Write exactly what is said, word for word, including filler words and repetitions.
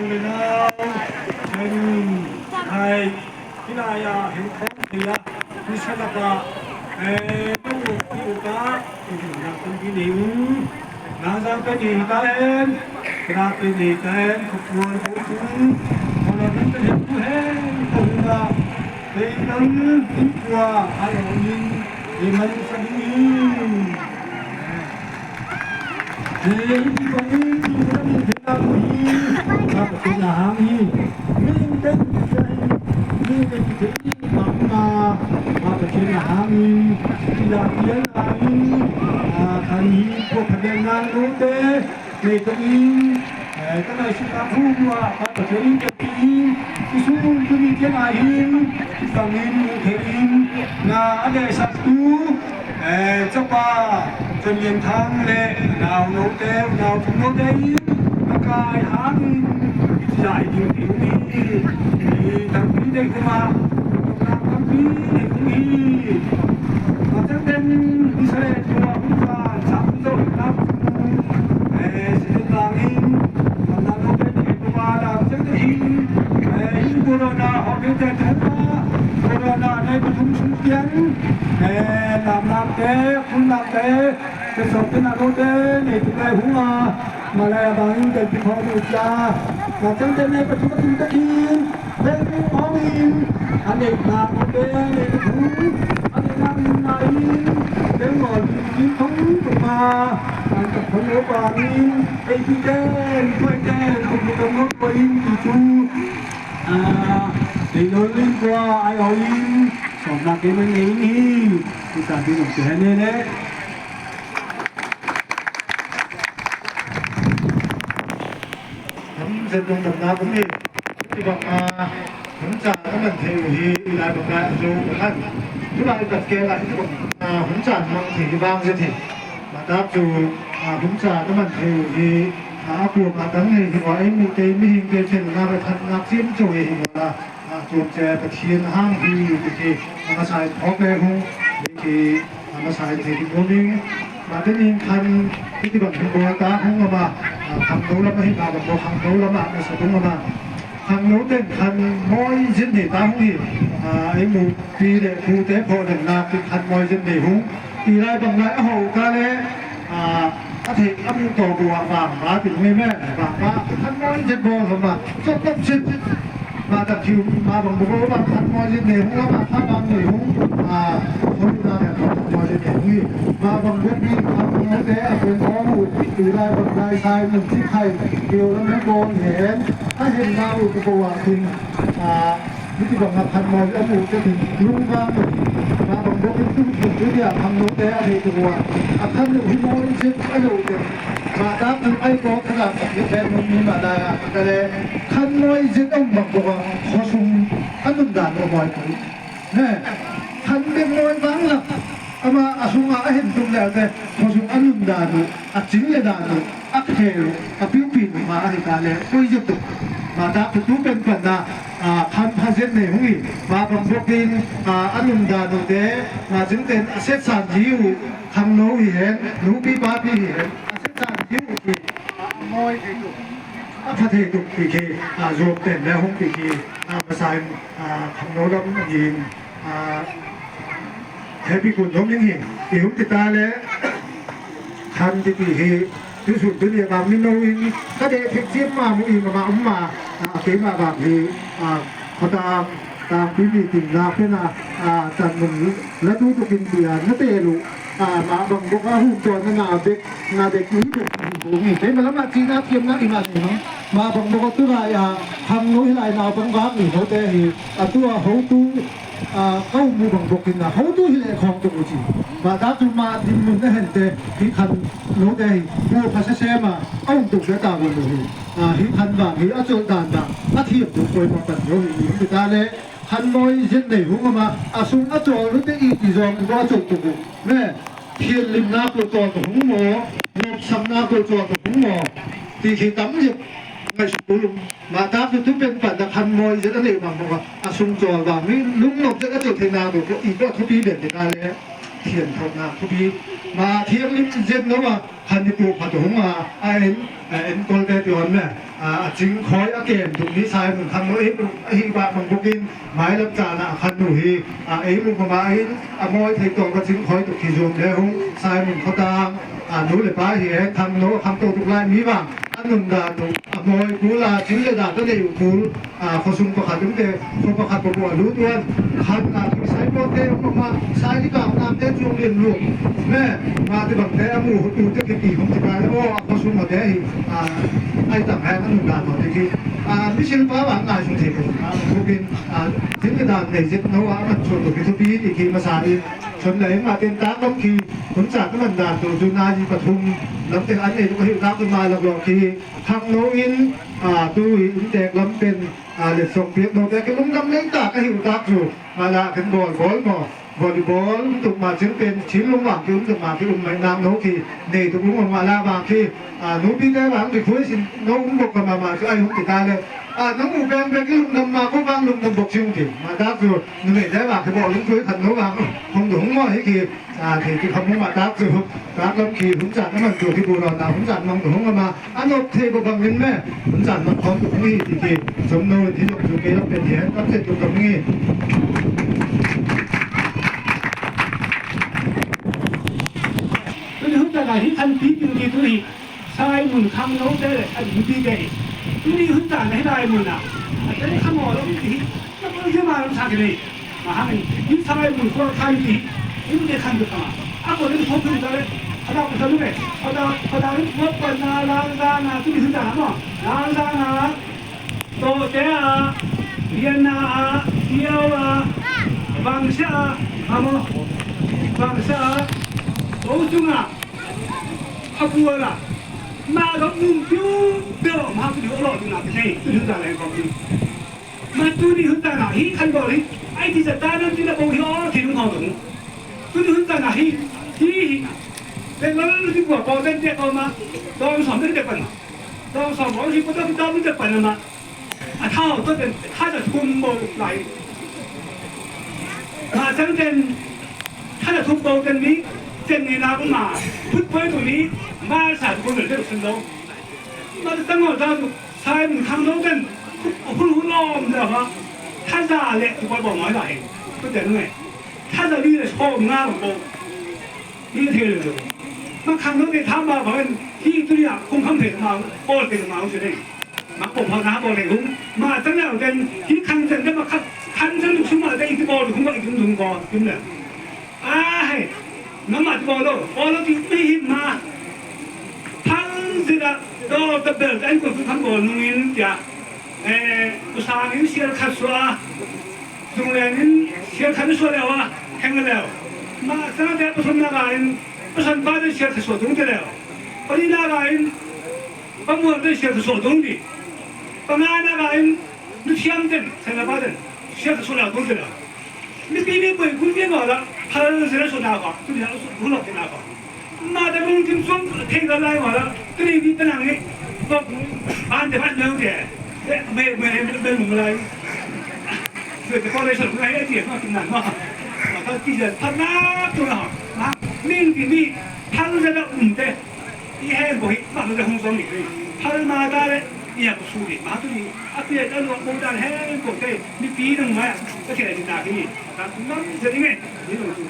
Ui nau, chen hai, hi lai a, hin khawm thei a, ni sa lak a, eh, kong uk, kong uk a, i ding rak kong ki nei un. Nazang pen i ta hen, Kra pen i ta hen, khuapuan khuapuan, khuapuan pen i ta hen, khuapuan a, Keiman i kua a lawm in, keiman sa ding in. Kei i kua in, i kua in, kei ta kua hi, ka ka kei na hang hi. Min kei kua hi, min kei kua hi, ma ma, ka ka kei na hang hi. Kei la kei na hang hi, a, kan hi kua pha den na lu te. Nei ta in, eh, ka nai su ka thu mua, ka ka te in ka ti in, i su tu ni te na hin, i sang in mu te in, na a de sa tu, eh, chapa, Chan Lian Thang le, nau no te, nau tu no te in, a kai hang in, i ti lai ding te ni, i tang pi te kuma, na tang pi te ni, a tang den, i sa le tua, hun ka, sa, zo, na, Eh, si te tang in, na no te ni ko ba la te te hi. Eh, in corona ho ke te te ba. Corona nei ko thum sung pian. Eh, nam nam te, kun nam te. Te so te na no te ni te te hu ma. Ma le ba in te te ho ni cha. Na te te nei ko thum thum te hi. Beng hong in, a neih nak a beng a neih thu, a neih nak in na in, beng maw lim lim thong thong ma, an tak thong lo pa in, ei pi ten, tuai ten, thong thong lo pa in, ti thu, a, ei lo lim kua, ai o in, sawm nak kei man nei in hi, ti ta ti nong te ne ne. Hong zet lungdamna kum hi, hiti bang a, hun caan a man thei uh hi, i lai bang lai a zo ka khan. Tulai tak kei lai hiti bang a, hun caan mang thei hi bang zet hi. Matak cu, a, hun caan a man thei uh hi, a, a kuam a tang hi, hi bang ei mi kei mihing kei thil na bek khan nak cim co hi, hi bang a. A, tuamte Pathian hang hi ti khi, a, masa in phawk le hung, ti khi, a, masa in thei ding um ing. Mate ning khan, ti ti bang hung bawl ta hung ama, a, khangno lam ahi, ma bang bawl khangno lam ah, masa tung ama. Khangno ten khan mawi zin nei ta hung hi, a, ei mu pi le pu te phaw den nak ti khan mawi zin nei hung. I lai bang lai a ho ka le, a, a thei a mu tawh bu ah vang ba ti hung hi me, vang ba, khan mawi zin bawl hung ma, chok kop zin. Ma tak thiu, ma bang bu bang khan mawi zin nei hung lama, kha bang nei hung, a, hoi na le khan mawi zin nei hung hi. Ma bang bu bi khan mawi te a pen hong u, i lai bang lai sai mun ti khai, kiu lam he bawl hen, a hen na u ka bawl a tin, a, Hiti bang a khan mawi a mu te tin lung vang lo hi. Ma bang bawk in tu, tu, tu dia khangno te a thei tuk ua. A khan lo hi mawi zet a lo te. Ma tak tu ai ko kha la ka hi pen mun ni ma la ya ka le. Khan mawi zet a um bang bawk a, khuasung a nun dan a mawi pui. Ne, khan bek mawi vang la. Ama a sung a a hen tuk le te, khuasung a nun dan u, a cing le dan u. A khel, a piupi ma ahi ta le, koi zet tuk. Ma tak tu tu pen pan na, a, khan pha zet nei hung hi, ma bang bawk in, a, a nun dan u te, ma cing ten a set san zi u, khangno hi hen, nupi papi hi hen, a set san zi u ki, a, mawi thei tuk, a pha thei tuk ki ki, a, zuak ten le hung ki ki, a, masa in, a, khangno lam in, a, Happy kun hong ning hi, i hung ti ta le, khan ti ti hi, tu sun tu ni a bang mi no in, ka de thek chiam ma mu i ma ma um ma, a, kei ma bang hi, a, kho ta, ta pi mi ting na pe na, a, tan mun la tu tu kin ti a, na te lu, a, ma bang bawk a hum to na na bek, na bek ni bek ni hung hi, kei ma la ma chi na thiam na i ma ni ma, ma bang bawk a tu lai a, khangno hi lai na bang bang ni ho te hi, a tu a ho tu, A, ka um u bang bawk in a, hotu hi leh khawng tuk u ci. Ma tak tu ma dinmun a hente, hi khan note hi, pu pha sese ma, a um tuk leh ta bawk lo hi. A, hi khan bang hi, a cawlh dan bang, a thiam tuk pawi ma pan lo hi, hi ta leh, khan mawi zet nei hung a ma, a sung a cawl lute i ti zawng, i baw a cawlh tuk u. Me, thianghlimnak lo cawl tuk hung maw, nopsaknak lo cawl tuk hung maw, ti khi tam zet ngaihsut u lum. Ma tak tu tu pen pan a khan mawi zet a nei bang bawk a, a sung cawl bang, mi lungnop zet a cawlh theihna tu, i baw thupi den ti ta leh. Thianthona thupi, ma thianghlim zet no a, khan i pu pha tu hung a, a en, a enkol te ti hon me, a, a cingkhoi a kem tu mi Saimun khangno i pu, a hi ba mang bukin, mailam chan a khan nu hi, a, ei mu ma ma in, a moi thei to ka cingkhoi tu ki zum le hung, Saimun khotang, a, nu le pa hi e, khangno, khangto tu lai mi bang, a nun da tu, a moi kul a, cing le da ta nei u kul, a, khosung pakhat um te, kho pakhat papu a lut uan, khan a, sai pawlte um a, sai ni ka nam te chung lin lu. Me, ma te bang te a mu, u te ki ki hong ti ka le, o, a khosung ma te hi, a, ai tam hang a nun dan ma te ki. A, mi sil pa bang ngai sung te ko. A, bukin, a, tin ki dan nei zet no a, man chon to ki thupi ti ki ma sa i. Chon le ma tin ta kam ki, hun cha ka man dan to, tu na ji pathum, lam te an nei to ka hi ta ko ma lak lo ki. Khangno in, a, tu i in tek lam pen, a, letsong piak no te ki lungdam leng ta ka hi u tak chu, ma la ken ball, ball maw, volleyball, um tuk ma chin pen, chin lung wang ki um tuk ma ki um mai nak no ki, nei tuk um ma la wang ki, a, nupi te wang ki khui sin, no um bok ka ma ma ki ai hung ki ta le, a, nang u beng beng ki lungdam ma ko wang lungdam bok chin ki, ma tak chu, numei te wang ki bok lung khui khan no wang, hung tuk hung maw hi ki, a, thei ti kham hung ma tak chu, tak lam ki hun chan a man tu ki bu lo na hun chan mang tu hung a ma, a nok thei bu bang in me, hun chan mang khom tu hung hi ti ki, chom no ti lok tu ke lok pe ti hen, kam se tu kam hi. Tu ni hun chan a hi khan ti ti ti tu hi. Saimun khangno te le, a ding ti te. Tuni hun tan hi Saimun a. A te khang aw lo ti hi. Ta ko hi ma lo sa ke ni. Ma hang ni Saimun ko khan ti. Ni te khan ko khan. A ko ni ko pun ta le. A da ko sa lu me. A da, a da ni ko pa na lang da na tuni hun tan ma. Lang da na. To te a. Lian na a. Tiau a. Bang sa a. Ma mo. Bang sa a. To sung a. A bua la, ma ka um piu piu ma tu ni o lo tu na te nei, tu ni ta le ko ni. Ma tu ni hun ta na hi khan ko ni, ai ti sa ta na ti na ko hi o ti nu ko tu. Tu ni hun ta na hi, hi hi na. Te lo lo ti bua ko den te ko ma, dong som den te pa na. Dong som ko hi ko dong dong te pa na ma. A thau to den, tha ta thum bo lai. Ma chang den, tha ta thum bo den mi, chen ni na ma, phut poi tu ni, ma sa tu ko le sun do. Ma ta ngol ta tu, Saimun khangno den, hun hun om da ba. Tha za le tu ko bo ma lai. Ko den ne. Tha za li le so nga bo. Hi thei lo. Ma khangno te tham ba ba hi tu ya kung kham thei ma, bol thei ma se ne. Ma ko pha na bol thei hung. Ma chang ya den hi khang chen de ma khang, khang chen lu sung ma de i ti bol hung ba i ti hung ko, ti le. A he. Ma ma ti bol lo, bol lo ti mi hi ma. Thang zi da do ta bel an ko kham bol nung in ya. Eh, u sang in sial khat sua. Zung leng in sial khat sua leu a, heng leu. Ma sa te pathum na ga in, pasan pa te sial khat sua tung te leu. Pani na ga in, pamual te sial khat sua tung di. Panga na ga in, nu thiam ten, sa na pa ten, sial khat sua leu tung te leu. Mipi mipui kun pi ma la, phal zira sua na pa, tu ya su, hu lo te na pa. Ma ta lungthim sung thei ka lai ma la, tu ni bi ta nang ni. Ko ban te ban nang te. Te me, me, me, me mung lai. Te te ko le sung lai ti ma kin nang ma. Ma ta ti ja ta na tu na. Ma, ning ti ni, thang ja da um te. I he bo hi, ma ta hung song ni. Thang ma ta le, i ya ko su ni. Ma tu ni, a ti ya ta lo bo ta he bo te. Ni pi nang ma, ta ke ni ta ki ni. Ta nam ja ni me. Ni lo tu.